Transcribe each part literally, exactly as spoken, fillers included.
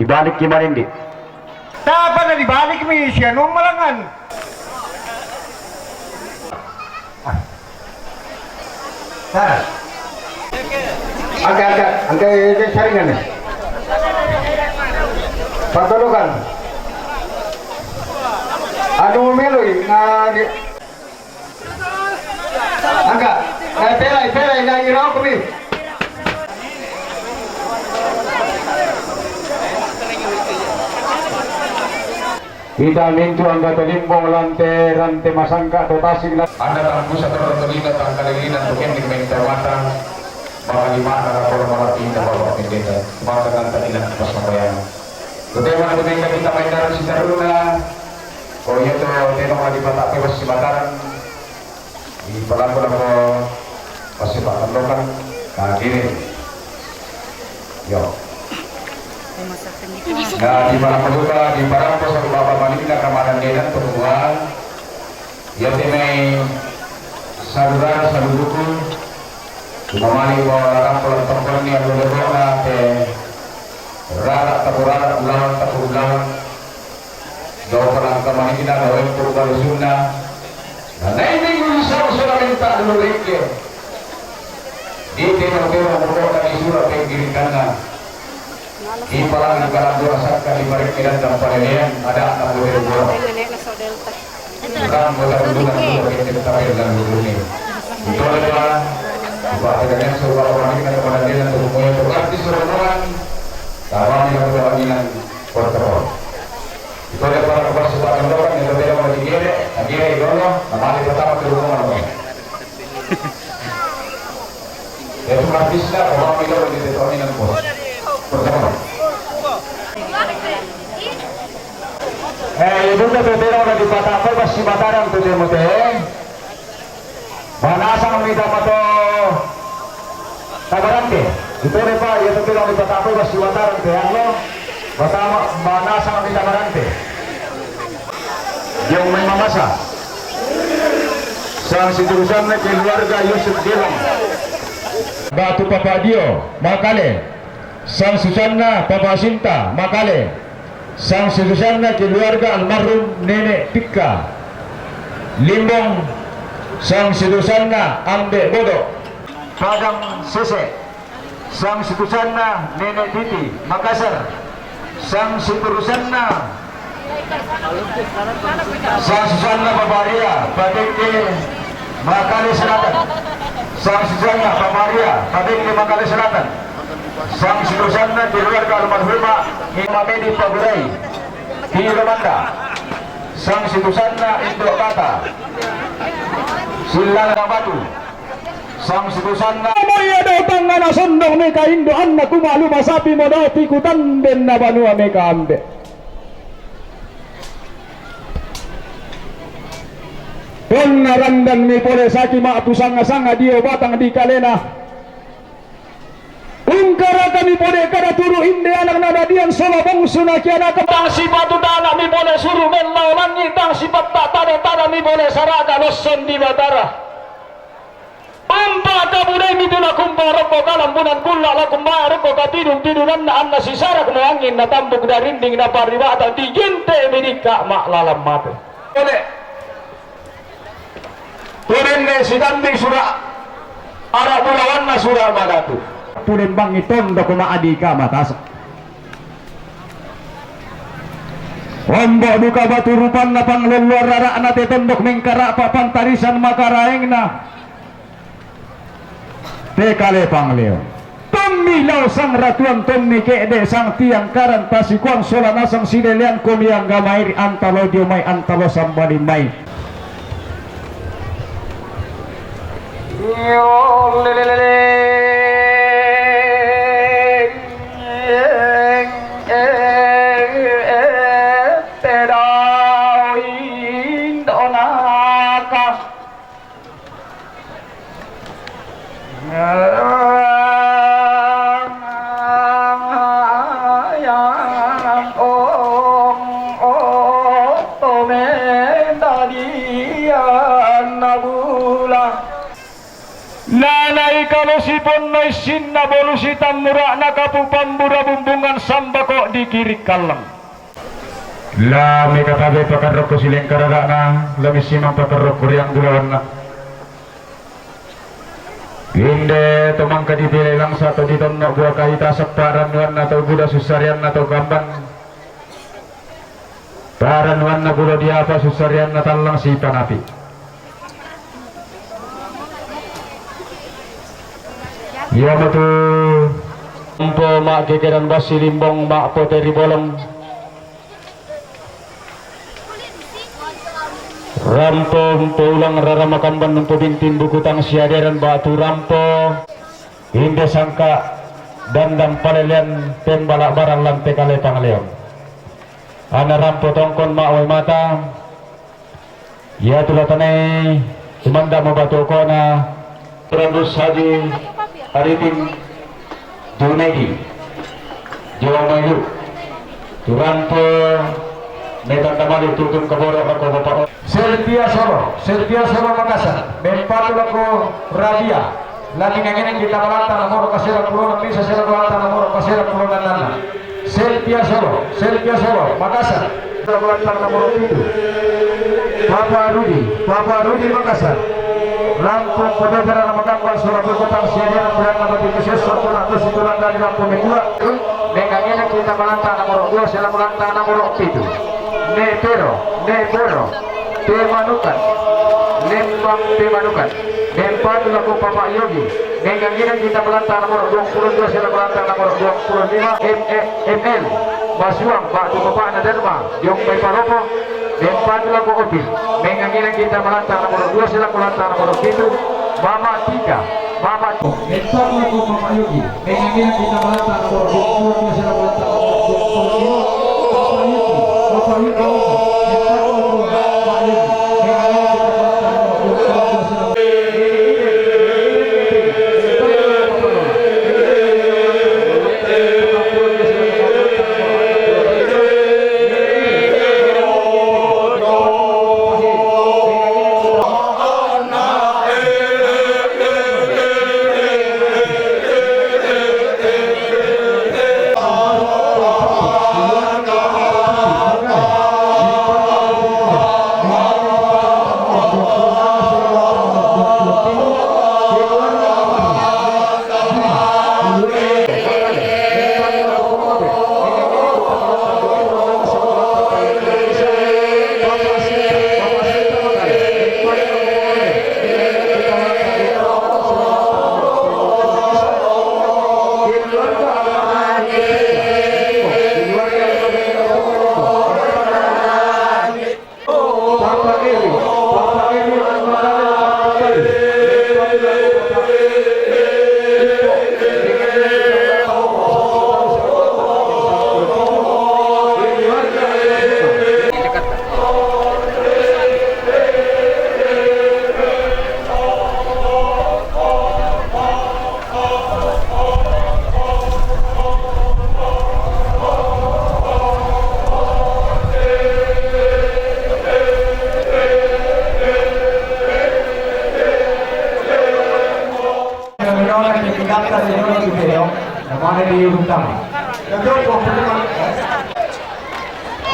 Balik ki malindi. Tapa na dibalik mi si anu malangan. Ah. Tara. Angka, angka, angka, angka saringan ni. Patolokan. Anu meloi, na di- Angka, eh, pelai, pelai, lagi rokok ni. Ita mintu angka tolimbong lante, rante masangka to tasik la. Anda tampusa to tolina tangkalilina to kendi menta mata. Maka lima na rapor marapi ita bapak pendeta. Maka nanta ina pas mabayang. Kutema na tumengka kita main dalam sitaruna. Ko iya to teno mati patapui pas si Mataram. Di palambo-lambo pas si Mataram lokan. Nah, gini. Yo. Nah, di palambo duka, di palambo sa baba maninna kamanan denan to kual. Iya te mai sadudara saduduku. Tumamani ko larampo lantong ni anu lebona te. Rara tapu rara, ulawan tapu ulawan. Dau palang kamani kina dau empu balusunna. Na nai minggu isang sura menta dulu reke. Di teno-teno murdo kami sura pengkirikanna. Di palang kalang dua sakka di parek kiran dan palelean ada anak boleh dua. Rang kota Bendungan dua kecil tapir dan lubuni. Itu adalah Bapak dengan sebuah orang ini kata pada dia dan semuanya itu artis rombongan. Tawa ni kata orang ini protokol. Ito le para ko basso patondokang, ito beda mo digere, nagere i lolo, namali patama tu rumah mo. Ito martisna, ko mami lolo di teto ni nang bos. Pertama. Eh, ito te beda mo di patama, bas si Mataram tu te mo te. Manasang mita mato tabarante. Ito ne pa, iya to bilang di patapui bas si Mataram te, ano? Batama, manasang mita tabarante. Yang mai mamasa. Sang siturusanna keluarga Yusuf Gelong. Batu Papa Dio, Makale. Sang susanna Papa Sinta, Makale. Sang susanna keluarga almarhum Nenek Tikka, Limbong. Sang susanna Ambe Bodo, Padang Sese. Sang susanna Nenek Titi, Makassar. Sang susanna Sang susanna Paparia, Pateke, Makale Selatan. Sang susanna Paparia, Pateke, Makale Selatan. Sang susanna keluarga almarhumah Imam Edi Pagurai, Piro Manda. Sang susanna Indo Kata, Silana Batu. Sang susanna. Mo iya dau tangngana sondong meka indo anna kumakluma sapi mo dau pikutanden na banua meka ambe. Tonna randanmi pole saki ma'pu sanga-sanga dio batang di kalena. Ungkara kami pole kada turu inde anak nadadian sola bongsu nakianaka. Tang sipatu tanami pole suru mellao langi, tang sipatta tane tanami pole saraka losson di Batara. Ampa kabudaimi tu nakumpang rokko kalambunan kulla lakumma rokko katidung-tidunanna anna sisarak mo angin natambuk darinding naparibata dijente midikka ma'lalang mate. Ole. Tudenne sitanding sura ara bulawanna sura madatu. Pulembangi tondok ma'adika matasa. Ombo duka batu rupanna panglolloan rara'na te tondok mengkara'pa pantarisan makaraengna te kale pangleo. Tommi lao sang ratuan tommi ke'de sang tiang karan tasikuang sola nasang silelean komi angga mairi antalo dio mai antalo sambali mai. Nanaika Siponno issinna bolu sitammura'na kapu pambura bumbungan sambako di kiri kallang. Lame katabe pakarrokko silengka rara'na, lame simang pakarrokko ri anggulawanna. Inde to mangka dipile langsa to ditonno bua kaita seppa rannuanna to buda sussarianna to gamban. Parannuanna bulo diapa sussarianna tallang sipanapi. Iyamotu. Rampo ma'gegeran bassi limbong ma'pote ri bolong. Rampo umpoulang rara makamban umpobinting buku tang siaderan batu rampo. Inde sangka dandang palelean pembala barang lante kale pangaleon. Ana rampo tongkon ma'wai mata. Iya tu latanai tumanda mabatu okona. Randus Haji Arifin Junaidi. Jawa Mailu. Turanto metang tamali tutun kaboro ako bapak. Selvia Solo, Selvia Solo Makassar. Mempatu lako Rabia. Lagi ngangenang kita balanta nomoro kasera pulona pisa sera balanta nomoro kasera pulona nana. Selvia Solo, Selvia Solo, Makassar. Sera balanta nomoro pitu. Papa Rudi, Papa Rudi Makassar. Rampung Kodopera Ramakamba Surabaya Kota Siaderan Purana Batu Keses Satu Ratus Itu Landari Rampung Mekua. Nengangena kita balanta nomoro dua, sera balanta nomoro pitu. Nepero, Nepero. Pemanukan, Lembang Pemanukan, mempatu lako Papa Yogi, nengangina kita balanta nomoro dua puluh dua sera balanta nomoro dua puluh lima, M E M L, Basuang, Batu Bapakna Derma, Jombai Paropo, mempatu lako Opil, nengangina kita balanta nomoro dua sera balanta nomoro pitu, Mama Tika, Mama Tika, mempatu lako Papa Yogi. Dengan kita balanta nomor dua puluh dua, sera balanta nomor dua puluh lima. Bapak Yuki, Bapak Yuki, Bapak Yuki. Dengan kita balanta nomor dua puluh dua, sera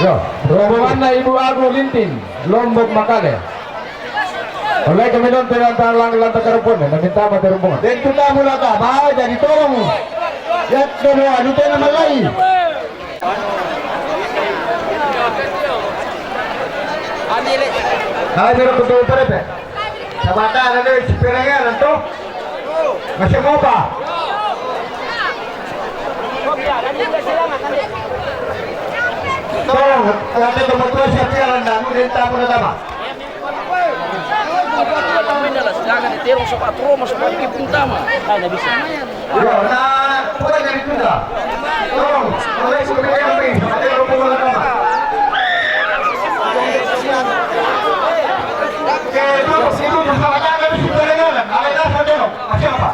Yo, rombonganna Ibu Agung Linting, Lombok Makale. Oleh kami don pegang talang lantak karupon, na minta mata rombongan. Den tu tamu lata, ba jadi tolong. Ya, tolong anu tena malai. Hai, biro kutu perepe. Sabata ada di Sipirengan tu. Masih mau apa? Tolong, nanti teman tua siapa yang anda, mau dia tamu datang. Jangan diterong sobat Roma, sobat Ibu Tama. Tidak bisa. Iya, nah, bukan dari kita. Tolong, mulai sudah kami, ada yang mau datang. Oke, itu, itu masalahnya ada di Sipirengan, ada yang datang, siapa?